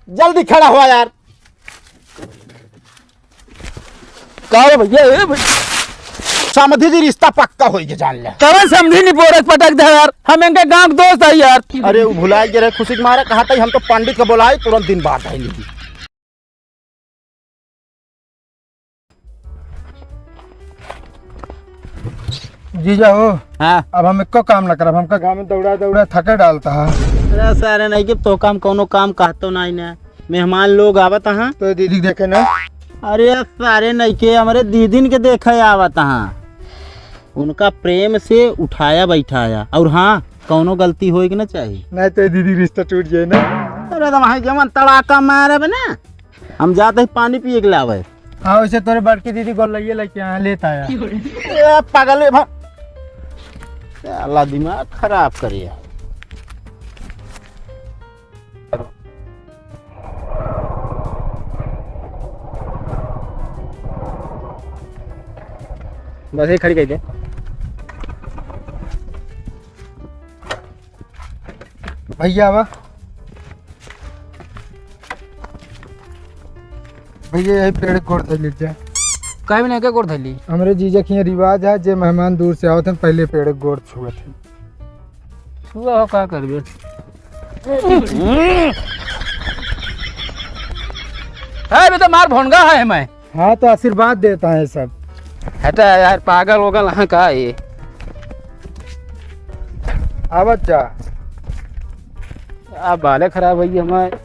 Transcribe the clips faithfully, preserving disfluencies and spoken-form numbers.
जल्दी खड़ा हुआ यार। का रे भैया, ए भैया। समधी जी रिश्ता पक्का होई के जान ले। कवन समधी निपोरक पटक दे यार, हम इनके गांव के दोस्त है यार। अरे वो भुलाए गे रहे, खुशी के मारे कहा था हम तो पंडित को बुलाए, तुरंत दिन बाद आई ली। जीजा हो। हाँ। अब हम एको काम ना करब, हमका गाँव में दौड़ा दौड़ा थके डालता है। अरे सारे नहीं के तो काम, कौनो काम कहतो नहीं ना। मेहमान लोग आवत हैं। तो दीदी देखे ना। अरे सारे नहीं के हमरे दीदिन के देखे आवत हैं। उनका प्रेम से उठाया बैठाया। और हाँ, कौनो गलती होए के ना चाहिए। नहीं तो दीदी रिश्ता टूट जाए ना। अरे तो वहाँ जवन तड़ाका मारब ना, हम जाते ही पानी पिए के लावे। हाँ, वैसे तोरे बड़की दीदी गोलैये लेके आया, लेता आया। ए, पागल है भा-, साला दिमाग खराब करे यार। बस ये खड़ी कर दे। भैया, आवा। भैया, यही पेड़ के गोड़ धइली जा। काहे बिना के गोड़ धइली? हमरे जीजा के यहाँ रिवाज है, जे मेहमान दूर से आवत हैं, पहले पेड़ के गोड़ छुअत हैं। छुआ हो, का करबे? है, अभी तो मार भोंगा है मैं। हाँ, तो आशीर्वाद देता है सब। हटा यार, पागल वोगल हाँ का ये? आवत जा। आ, बाले खराब है ये हमारे।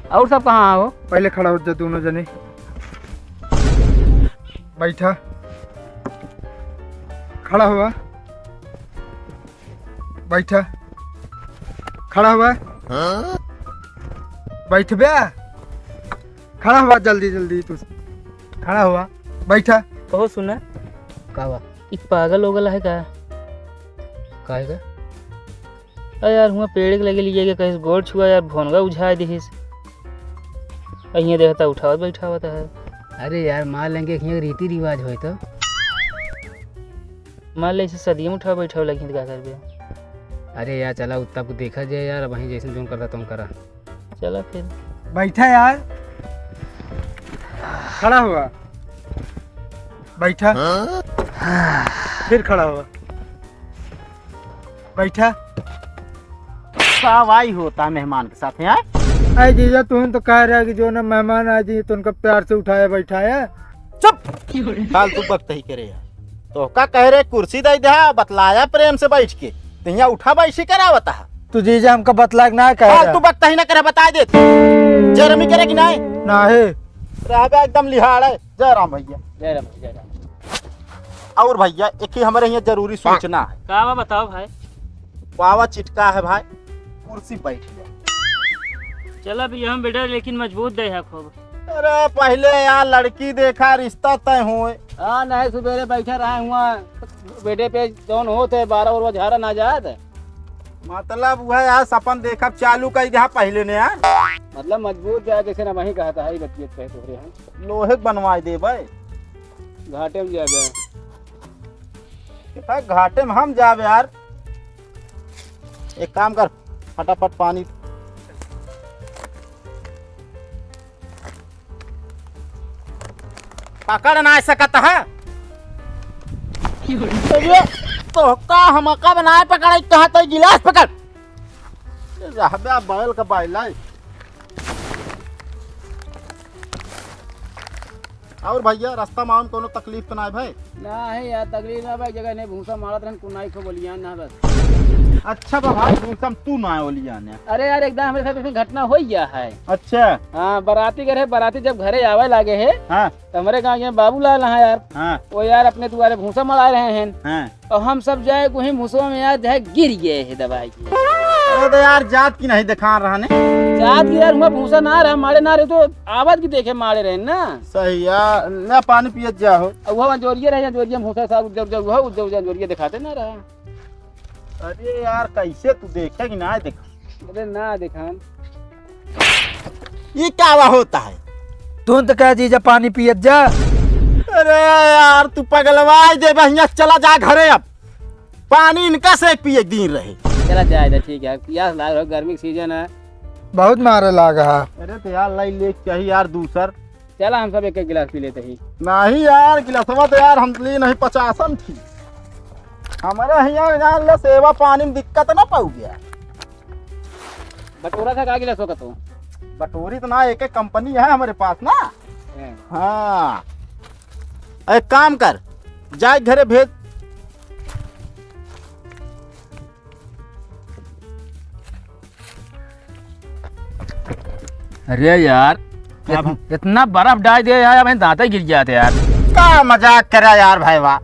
और सब कहाँ हो? पहले खड़ा हो जा दोनों जने। बैठा। खड़ा हुआ। बैठा। खड़ा हुआ। हाँ? बैठ बे। खड़ा हुआ जल्दी जल्दी तू। खड़ा हुआ। बैठा। कहो सुना। का बा? ई पागल हो गला है का? काहे का? अरे यार, हुआं पेड़ के लगे लिए गए, कहीं गोड़ छुआ यार, भोनगा उझाए दिहिस। अहिए देखता उठावत बैठावत है। अरे यार, मान लेंगे कि रीति रिवाज होए तो। मान ले इसे सदियों उठा बैठा लगी तो का करबे? अरे यार, चला उत्ता को देखा जाए यार, वहीं जैसे जोन करता तुम करा। चला फिर। बैठा यार, खड़ा हुआ, बैठा, फिर खड़ा हुआ, बैठा। सवाई होता है मेहमान के साथ, हैं? अरे जीजा, तुम तो कह रहे कि जो ना मेहमान आ जाइए तो उनका प्यार से उठाया बैठाया। चुप! फालतू बकतही करे यार। तो का कह रहे, कुर्सी दे दे, बतलाया प्रेम से बैठ के। तो यहाँ उठा बैठी करावता है। तू जीजा हमका बतला के ना कह रहा। फालतू बकतही ना करे, बता दे। जरमी करे कि नहीं? ना है। रहबे एकदम लिहाड़ है। जय राम भैया। जय राम, जय राम। और भैया, एक ही हमारे यहाँ जरूरी सूचना है। का बा, बताओ भाई। बाबा चिटका है भाई, कुर्सी बैठ गया। चला भी हम बेटा, लेकिन मजबूत दे है खूब। अरे पहले यहाँ लड़की देखा, रिश्ता तय होए। हाँ, नहीं, सुबेरे बैठा रहा हुआ, बेटे पे जौन होत है, बारह और वो झारा ना जात। मतलब वह यार सपन देखब चालू कर दिया पहले ने यार। मतलब मजबूत जाए, जैसे ना वही कहता है, बतियत कहे तोहरे हैं। लोहे के बनवाए देबे। घाटे में जाबे। कितना घाटे में हम जाबे यार। एक काम कर, फटाफट पानी। पकड़ ना सकत है। अरे, तो का हम कब ना पकड़े, कहाँ तो गिलास पकड़। ये रहबे बैल का बैल है। और भैया, रास्ता में कौनो तकलीफ तो ना है भाई? ना है यार, तकलीफ ना भाई, जगह नहीं, भूसा मारत रहन, कुनाई को बोलियान ना बस। अच्छा बा भाई, भूसा में तू ना बोलियान है। अरे यार, एकदम हमारे साथ ऐसी घटना हो गया है। अच्छा। हाँ, बाराती घर है, बाराती जब घरे आवे लागे है, हाँ। तो हमारे गाँव के बाबूलाल हैं यार, हाँ। वो यार अपने दुआरे भूसा मड़ा रहे हैं। हाँ। और हम सब जाए वहीं भूसवा में यार, जाए गिर गए हैं दबाई के। अरे तो यार, जात की नहीं दिखा रहा ने। जात की यार, हुआ भूसा ना रहा, मारे ना रहे तो आवाज की देखे मारे रहे ना। सही यार, ना पानी पियत जा हो। अब वहाँ जोरिए रहे, जोरिए में भूसा साहब उज्जर उज्जर हुआ, उज्जर उज्जर जोरिए दिखाते ना रहा। अरे यार, कैसे तू देखे कि ना देखा? अरे ना देखान। ये क्या हुआ होता है? तू तो कह जीजा पानी पियत जा। अरे यार, तू पगलवाई दे बहिया, चला जा घरे अब। पानी इनका से पिए के दिन रहे। चला जाए दे, ठीक है, पियास लाग रहा, गर्मी के सीजन है। बहुत मारे लाग है। अरे तो यार, लाई ले चाहिए यार दूसर। चला, हम सब एक एक गिलास पी लेते ही। नहीं यार, गिलासवा तो यार हम लिए नहीं, पचासन थी। हमारे यहाँ यार ले सेवा पानी में दिक्कत ना पाऊ गया। बटोरा था का गिलास होगा तो? बटोरी तो ना, एक एक कंपनी है हमारे पास ना। हैं। हाँ, एक काम कर, जाए घरे भेज। अरे यार, क्या इत-, बा-, इतना बर्फ डाल दिया यार, हमें दांते गिर जाते यार। का मजाक करा यार भाई, वाह।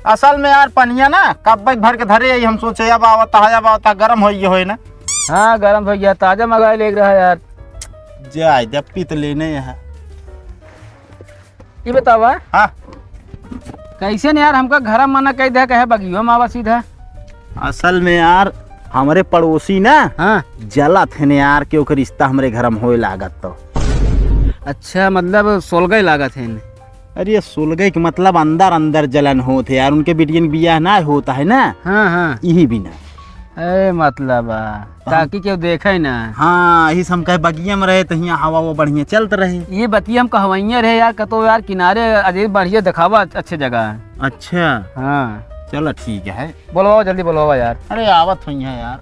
असल में यार पनिया ना कब भर के धरे, यही हम सोचे अब आवता है, अब आवता, गरम हो गया होए ना। हाँ, गरम हो गया, ताजा मंगाए लेके रहा यार। जाए जब पी तो लेने यहाँ। ई बतावा। हाँ। कैसे न यार, हमका घर में मना कह दे, कहे बगियो में आवा सीधा। असल में यार, हमरे पड़ोसी ना, हाँ। जलत है न यार, कि ओकर रिश्ता हमरे घर में होए लागत तो। अच्छा, मतलब सोलगई लागत है न? अरे, ये सोलगई के मतलब अंदर अंदर जलन होत है यार, उनके बिटियन बियाह ना होता है ना। हाँ, हाँ। यही बिना। ए, मतलब, आ, हम ताकि केहू देखे ना। हाँ, यही से हम कहे बगिया में रहे तो हियाँ हवा वो बढ़िया चलत रहे। ये बतिया हम कहवइया रहे यार, कतो यार किनारे अजय बढ़िया देखावा अच्छे जगह। अच्छा। हाँ। चलो ठीक है। बोलवाओ, जल्दी बोलवाओ यार। अरे आवत हुई है यार।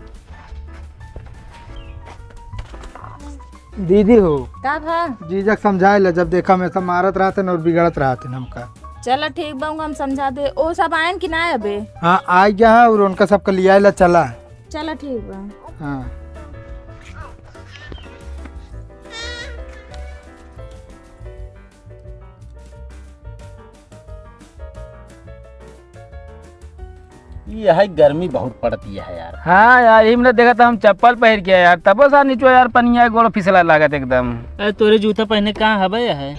दीदी हो। का भा? जीजा के समझाए ले, जब देखा हमेशा मारत रहते न और बिगड़त रहते न हमका। चलो ठीक बा, उनका हम समझा दे। ओ सब आयन कि ना अबे? हाँ, आ गया है और उनका सबका लियाए ला चला। चलो ठीक बा। हाँ। ये है गर्मी बहुत पड़ती है यार। हाँ यार, इमने देखा था हम चप्पल पहन के यार, तबो सा नीचे यार पनिया गोड़ फिसला लागत एकदम। अरे तोरे जूता पहने कहाँ हबे है?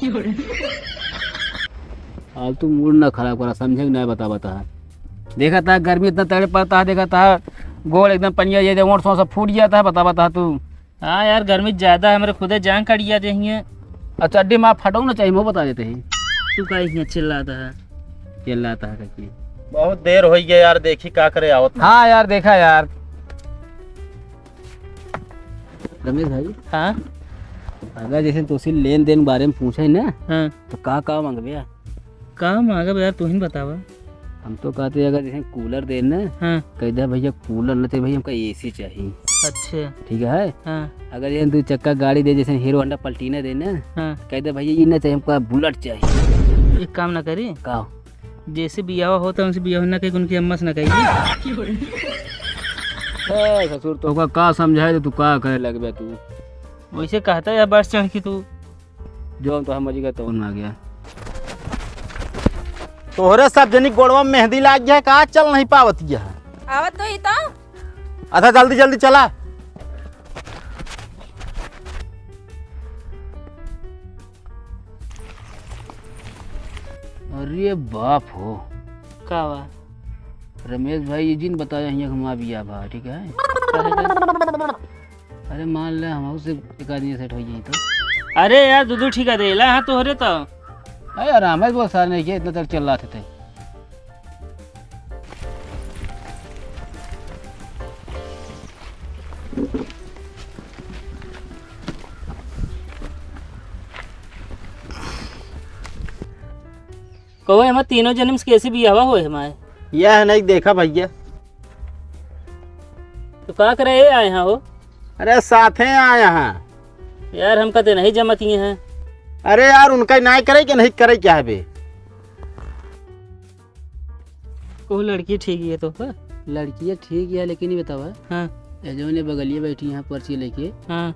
फालतू मूड ना खराब करा, समझे कि नहीं बता बता। देखा था गर्मी इतना तगड़े पड़ता है, देखा था गोड़ एकदम पनिया ये दे ओंठ सौंसा फूट गया था, बता बता तू। हाँ यार, गर्मी ज्यादा है, हमरे खुदे जान कड़िया देहिए। अच्छा, अड्डी माँ फटो ना चाहिए, मैं बता देते हैं। तू काहे हियाँ चिल्लाता है? चिल्लाता है करके। बहुत देर हो गया यार, देखी का करे आवत ना। हाँ यार, देखा यार। रमेश भाई। हाँ? अगर जैसे तुसी लेन देन बारे में पूछे ना, हाँ। तो का का मांगबे यार? का मांगब यार, तू ही बतावा। हम तो कहते अगर जैसे कूलर दे ना, हाँ। कह दे भैया कूलर ना चाहिए भैया, हमका एसी चाहिए। अच्छा। ठीक है? हाँ। अगर ये दो चक्का गाड़ी दे, जैसे हीरो होंडा पलटीना दे ना, हाँ। कह दे भैया ये ना चाहिए, हमका बुलेट चाहिए। एक काम ना करी? का? जैसे बियाह होता है उनसे बियाह ना कही, उनकी अम्मा से ना कही। ए ससुर, तोहका का समझाए तो तू का करे लगबे तू? वैसे कहता है बस चढ़ के तू। जौन तोहर मर्जी का तौन आ गया। तोहरे सब जनी गोड़वा में मेहंदी लाग गया है, का चल नहीं पावत गया है? आवत तो ही तो। अच्छा, जल्दी जल्दी चला। अरे बाप हो। का बा? रमेश भाई, ये जिन बताया हियाँ घुमा बिया बा, ठीक है? काहे का? अरे मान ले, हम से एक आदमी सेट हो जाई तो। अरे यार, दू दू ठिका देला, हाँ, तोहरे तो। अरे आराम है, बहुत सारे नहीं किए, इतना तक चल रहा थे। कहो, हमारे तीनों जन्म से कैसे बियाहवा होए हमारे? यह नहीं देखा भैया। तो का करे आए हैं हो? अरे साथे आया है। यार, हमका ते नहीं जमत ही है। अरे यार, उनका नहीं करे के नहीं करे क्या है बे? कहू लड़की ठीक है तो का? लड़किया ठीक है, लेकिन ये बतावा। हाँ। ये जौन ये बगलिया बैठी यहाँ पर्ची लेके। हाँ।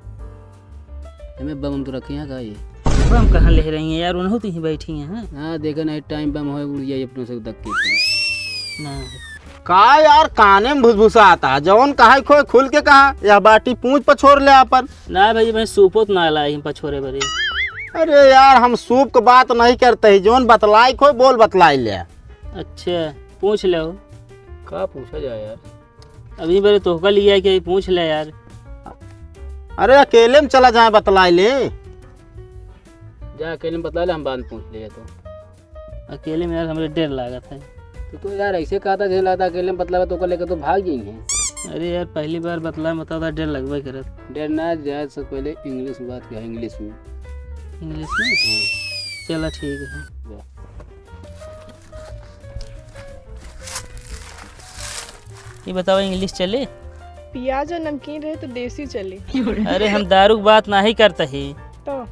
एमे बम तो रखे हैं का ये? बम कहाँ ले रही हैं यार, उन्हों तो ही बैठी हैं। हाँ, देखा नहीं, टाइम बम होए, उड़ जाए अपनों से धक्के से। ना। का यार, काने में भुसभुसाता, जौन कहा खोए खुल के कहा, या बाटी पूंछ पछोर ले आपन। ना भाई, मैं सूपो तो ना लाई हम पछोरे बरे। अरे यार, हम सूप के बात नहीं करते ही, जौन बतलाई खोए बोल बतलाई ले। अच्छा, पूछ ले। का पूछा जाए यार? अभी बरे तोहका लिया के पूछ ले यार। अरे अकेले में चला जाए बतलाई ले। जा अकेले में बतला ले, हम बाद में पूछ ले तो। अकेले में यार हमरे डर लागत है। तो, तो यार ऐसे कहा था, जैसे लगता अकेले में बतलावा तो ओकर लेके तो भाग जाई है। अरे यार, पहली बार बतला में बता था, डर लगबे करत। डर ना, जाए से पहले English में बात किया, English में। English में? हाँ। चला ठीक है। जा। ये बतावा, English चले? पियाज और नमकीन रहे तो देसी चले। अरे, हम दारू की बात नाही करता ही। तो?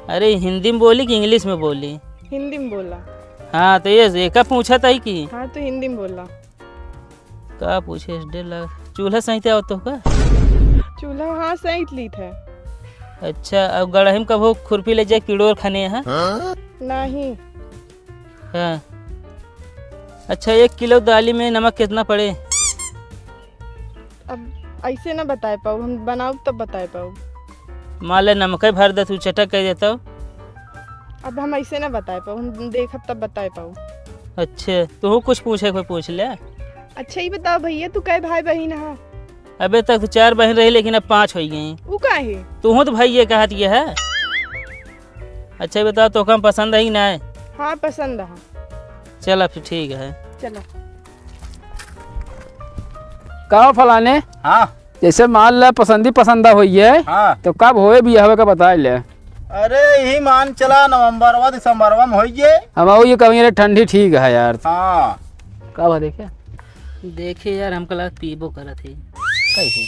अरे, हिंदी में बोली कि English में बोली? हिंदी में बोला। हाँ, तो ये, ये का पूछा था ही कि? हाँ, तो हिंदी में बोला। का पूछे, डर लगा। चूल्हा सहित आवत तो का? चूल्हा, हाँ, सहित लीत है। अच्छा, अब गड़ही में कबो खुरपी ले जाए, पिड़ोर खने, हाँ? नहीं। हाँ। अच्छा, एक किलो दाली में नमक कितना पड़े? अब ऐसे ना बताए पाऊ, हम बनाउब तब बताए पाऊ। मान ले, नमक भर दे, तू चटक कह देता। अब हम ऐसे ना बताए पाऊ, हम देखब तब बताए पाऊ। अच्छा, तू कुछ पूछे, कोई पूछ ले। अच्छा, ये बताओ भैया, तू कै भाई बहिन हा? अबे तक तो चार बहिन रही, लेकिन अब पाँच होइ गई। उ काहे? तू तो भैया कहत ये है। अच्छा, ये बताओ, तो काम पसंद है कि ना? हाँ, पसंद है। चला फिर, ठीक है। चला। का हो फलाने? हाँ। जैसे मान ला पसंदी पसंदा होई है, हाँ। तो कब होए बियाहवे का बताए ले। अरे, यही मान चला, नवंबरवा, दिसंबरवा में होई है। हम आओ ये कहीं रे, ठंडी ठीक है यार। हाँ। का हुआ देखे? देखे यार, हमका लगा पीबो करत है। कैसे?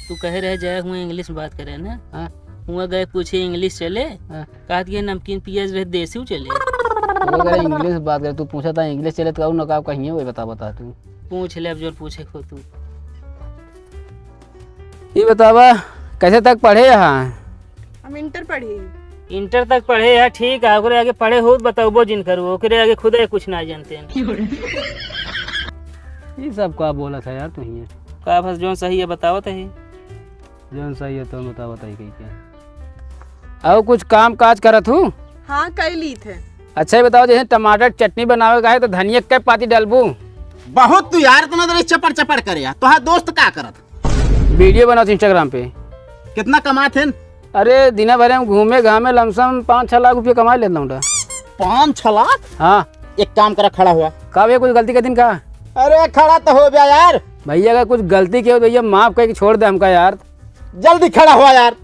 तू कहे रहे जाए हुआ English में बात करे ना? हाँ। हुआ गए पूछे English चले? हाँ। कहत ये नमकीन पियाज रहे देसी चले। वो अगर English में बात करे, तू पूछा था English चले तो कहूँ ना का कहिए, वही बता, बता तू। पूछ ले अब जो पूछे को तू। ये बतावा, कैसे तक पढ़े यहाँ? हम इंटर पढ़े। इंटर तक पढ़े है, ठीक है, ओकरे आगे पढ़े हो तो बतौबो जिन करू, ओकरे आगे खुदे कुछ ना जानते हैं। ये सब का बोला था यार तू ही? का बस जौन सही है बतावत है। जौन सही है तो बतावत है कही के। और कुछ काम काज करत हूँ? हाँ, कर ली थे। अच्छा, ये बताओ, जैसे टमाटर चटनी बनावे का है तो धनिया के पाती डालबू? बहुत तू यार, इतना देर चपड़ चपड़ करे यार, तोहार दोस्त का करत? वीडियो बनाओ Instagram पे। कितना कमात हैं? अरे, दिना भरे हम घूमे घामे लमसम पाँच छह लाख रुपये कमा लेता हूँ। पाँच छह लाख? हाँ। एक काम करा, खड़ा हुआ। का भैया, कुछ गलती कर दिन का? अरे, खड़ा तो हो गया यार। भैया, अगर कुछ गलती की हो तो भैया, माफ करके छोड़ दे हमका यार। जल्दी खड़ा हुआ यार।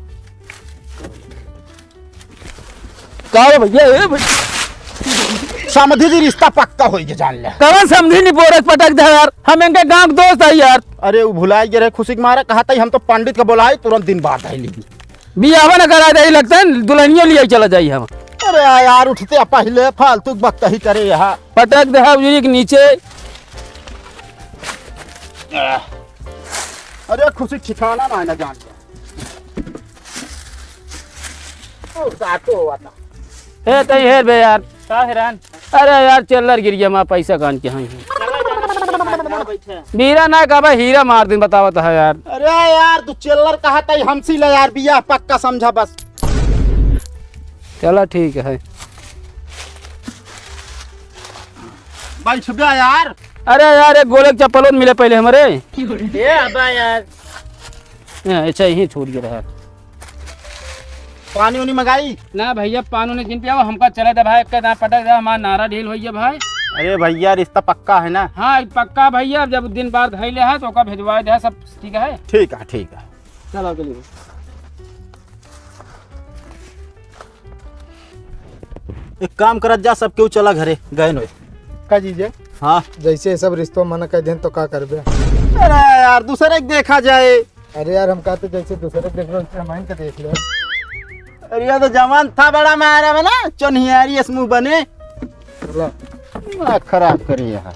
का रे भैया, ए भैया। समधी जी, रिश्ता पक्का होई के जान ले। कवन समधी निपोरक पटक दे यार, हम इनके गांव के दोस्त है यार। अरे, उ भुलाई गे रहे, खुशी के मारे कहत ही हम तो पंडित के बोलाई, तुरंत दिन बाद आई ली। बियाहवा न करा दे, लगता है दुल्हनिया लिए चला जाई हम। अरे यार, उठते पहले फालतू बकही करे यहाँ। पटक दे उजरी के नीचे। अरे, खुशी ठिकाना ना, ना जान। ओ, सातो हुआ था। ए, तई हेर बे यार। का हेरान? अरे यार, चिल्लर गिर गया, माँ पैसा कान के हैं। चला जाना, बैठा। बीरा ना कहबा, हीरा मार दिन बतावत है यार। अरे यार, तू चिल्लर कहा तई हमसी ले यार, बियाह पक्का समझा बस। चला ठीक है। बैठ बे यार। अरे यार, एक गोले के चप्पल और मिले पहले हमारे। ए, अबा यार। ए, अच्छा, यहीं छोड़ के रहा। पानी उनी मंगाई? ना भैया, पानी उनी जिन पियावा, हमका चले दे भाई, एक दांत पटक दे, हमारा नारा ढील होइए भाई। अरे भैया, रिश्ता पक्का है ना? हाँ, पक्का भैया, जब दिन बार धइले है तो ओका भेजवा दे, सब ठीक है। ठीक है, ठीक है। चलो, चलिए। एक काम करत जा, सब केहू चला घरे, गए नोए। का जीजे? हाँ। जैसे ये सब रिश्तों मना कर दें तो का करबे? अरे यार, दूसरे के देखा जाए। अरे यार, हम कहते जैसे दूसरे के देख लो, वैसे हम इनके देख ले। अरे यार, तो जवान था बड़ा मारा में ना, चोन्हियारी अस मुंह बने। चलो। दिमाग खराब करे यार।